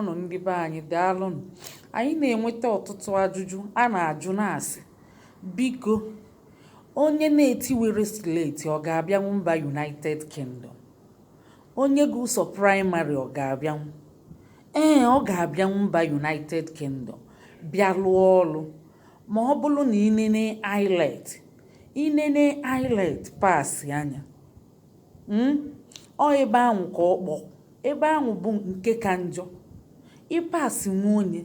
Ụnụ ndị be anyị, daalụnụ. Anyị na-enweta ọtụtụ ajụjụ a na-ajụ, na-asị, biko, onye na-etiwere slate, ọ ga-abịanwu mba United Kingdom? Onye gụ sọ primary, ọ ga-abịanwu? Ee, ọ ga-abịanwu mba United Kingdom bịa lụọ ọrụ, ma ọ bụrụ na inene IELTS, inene IELTS pass anya. Ọ ebe ahụ ka ọ kpọ, ebe ahụ bụ nke ka njọ. Ịpass nwa onye,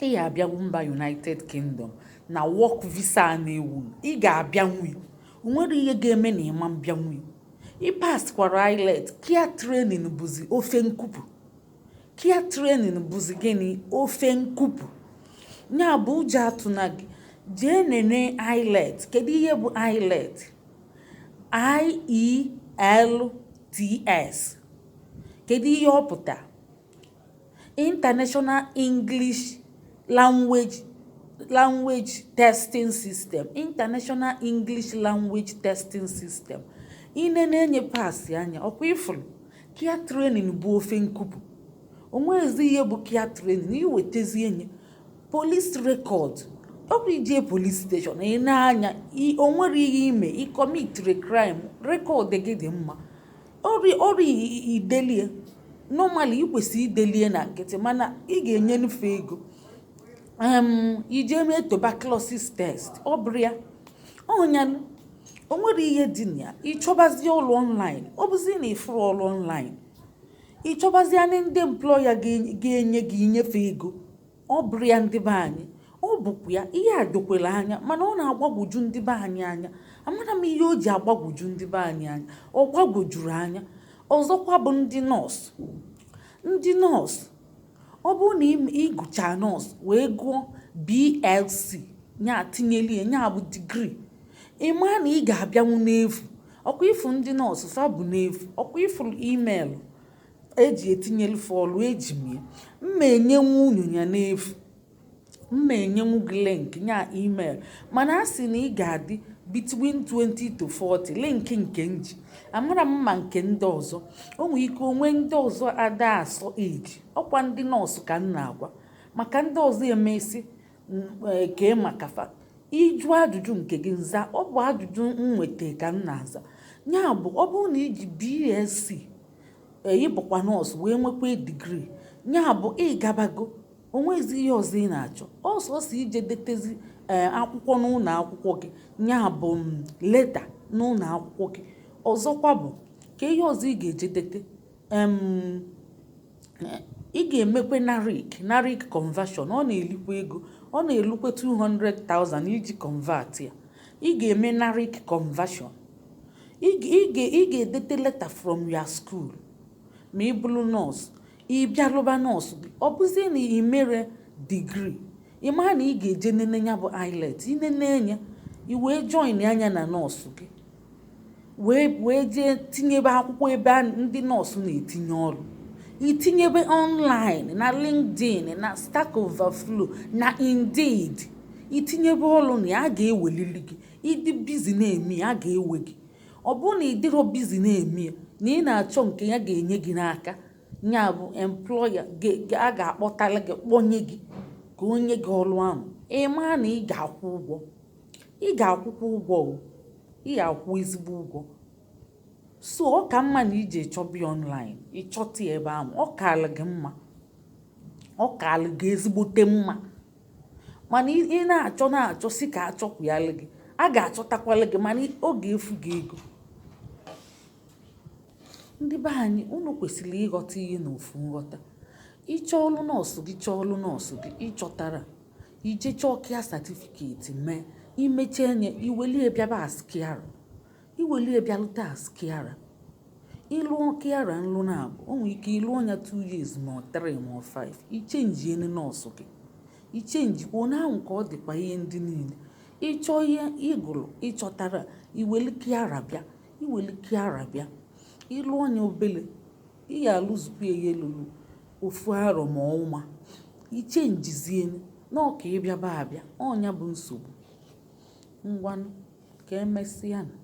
ị ga-abịanwu mba United Kingdom na work visa a na-ewu. Ị ga-abịanwu ya, o nwere ihe ga-eme na ịma mbịanwu ya. Ịpasskwara IELTS, care training bụzi ofe nkupu. Care training bụzi gịnị? Ofe nkupu. Ya bụ, ụjọ atụna gị, jee nene IELTS. Kedu ihe bụ IELTS? IELTS. Kedu ihe ọ pụta? International English Language Testing System, International English Language Testing System. Inene enye, pass anya. Ọkwa ifuru care training bụ ofe nkupu. Onwezi ihe bụ care training, iwetezi enye police record. Ọ bụ ije police station, ị na-anya, o nwere ihe ime, ị commitiri crime, record gị dị mma. Ọrụ idelie, normally ị kwesịrị idelie na nkịtị, mana ị ga-enye nufe ego ije mee tuberculosis test. Ọ bụrụ ya ọnyanụ, o nwere ihe dị na ya. Ịchọbazie ọrụ online, ọ bụzi na ịfụrụ ọrụ online, ịchọbazie ndị employer ga-enye gị inyefe ego. Ọ bụrụ ya, ndị be anyị, ọ bụkwa ya ihe a dokwere anya, mana ọ na-agbagwoju ndị be anyị anya. Amara m ihe o ji agbagwoju ndị be anyị anya, ọ gbagwojuru anya. Ọzọkwa bụ ndị nọọsụ. Ndị nọọsụ, ọ bụrụ na ịgụcha nọọsụ wee gụọ BSc, nya tinyelie nya bụ degree, ị maa na ị ga-abịanwu n'efu. Ọkwa ifu ndị nọọsụ fa bụ n'efu. Ọkwa ifuru email eji etinyelu ọlụ, eji m ya mma enyenwu unu ya n'efu. Mma enyenwu gị link nya email, mana a sị na ị ga-adị between 20 to 40. Link nke nji, amara m ma nke ndị ọzọ o nwere ike onwe ndị ọzọ ada asọ eji. Ọkwa ndị nọọsụ ka m na-agwa, maka ndị ọzọ emesi kee maka fa ịjụ ajụjụ nke gị nza. Ọ bụ ajụjụ m nweta ka m na-aza. Ya bụ, ọ bụrụ na iji BSc, ị bụkwa nọọsụ wee nwekwa degree, ya bụ ịgabago. Onwezi ihe ọzọ ị na-achọ, ọsọsọ ije detezi ee akwụkwọ n'ụlọ akwụkwọ gị, ya bụ letter n'ụlọ akwụkwọ gị. Ọzọkwa bụ ka ihe ọzọ ị ga-eje dete, ị ga-emekwe NARIC conversion. Ọ na-elikwa ego, ọ na-elukwe 200,000 iji convert ya. Ị ga-eme NARIC conversion, ị ga-edete letter from your school. Ma ị bụrụ nọọsụ, ị bịa lụba nọọsụ gị, ọ bụzie na ị mere degree, ị maa na ị ga-eje nene ya bụ IELTS. Inene anya, i wee join anya na nọọsụ gị, wee jee tinyebe akwụkwọ ebe ndị nọọsụ na-etinye ọrụ. Itinyebe online na LinkedIn, na Stack Overflow, na Indeed, itinyebe ọrụ na ya, a ga-ewelili gị. Ịdị busy na-eme ya, a ga-ewe gị. Ọ bụrụ na ị dịrọ busy na-eme ya, na ị na-achọ nke ya ga-enye gị n'aka, ya bụ employer a ga-akpọtala gị, kpọnye gị ka onye gị ọrụ ahụ, ị maa na ị ga-akwụ ụgwọ. Ị ga-akwụkwọ ụgwọ o, ị ga-akwụ ezigbo ụgwọ. So ọ ka mma na ije chọba ya online, ịchọta ya ebe ahụ. Ọ kaala gị mma, ọ kaala gị ezigbote mma. Mana ị na-achọ na-achọ si ka achọkwụyalụ gị, a ga-achọtakwalụ gị, mana ọ ga-efu gị ego. Ndị be anyị, unu kwesịrị ịghọta ihe n'ofu nghọta. Ịchọ ọlụ nọọsụ gị, chọọ ọlụ nọọsụ gị, ịchọtara, ije chọọ care certificate mee. Imechie nye, iwelie bịaba as carer, iwelie bịalute as carer. Ịlụọ carer nlụ na abụ, o nwere ike ịlụọ ya 2 years ma ọ 3 ma ọ 5, ichenjiene nọọsụ gị, ichenjikwa onye ahụ ka ọ dịkwa. Ihe ndị niile ịchọ, ihe ịgụrụ ịchọtara, iweli carer bịa, iweli carer bịa, ịlụọ ya obele, ị ga-alụzukwa ya ihe lụrụ ofu arọ ma ọnwa, ichenjizie nọọ ka ịbịaba abịa. Ọnya bụ nsogbu. Ngwanụ, ka emesịa nụ.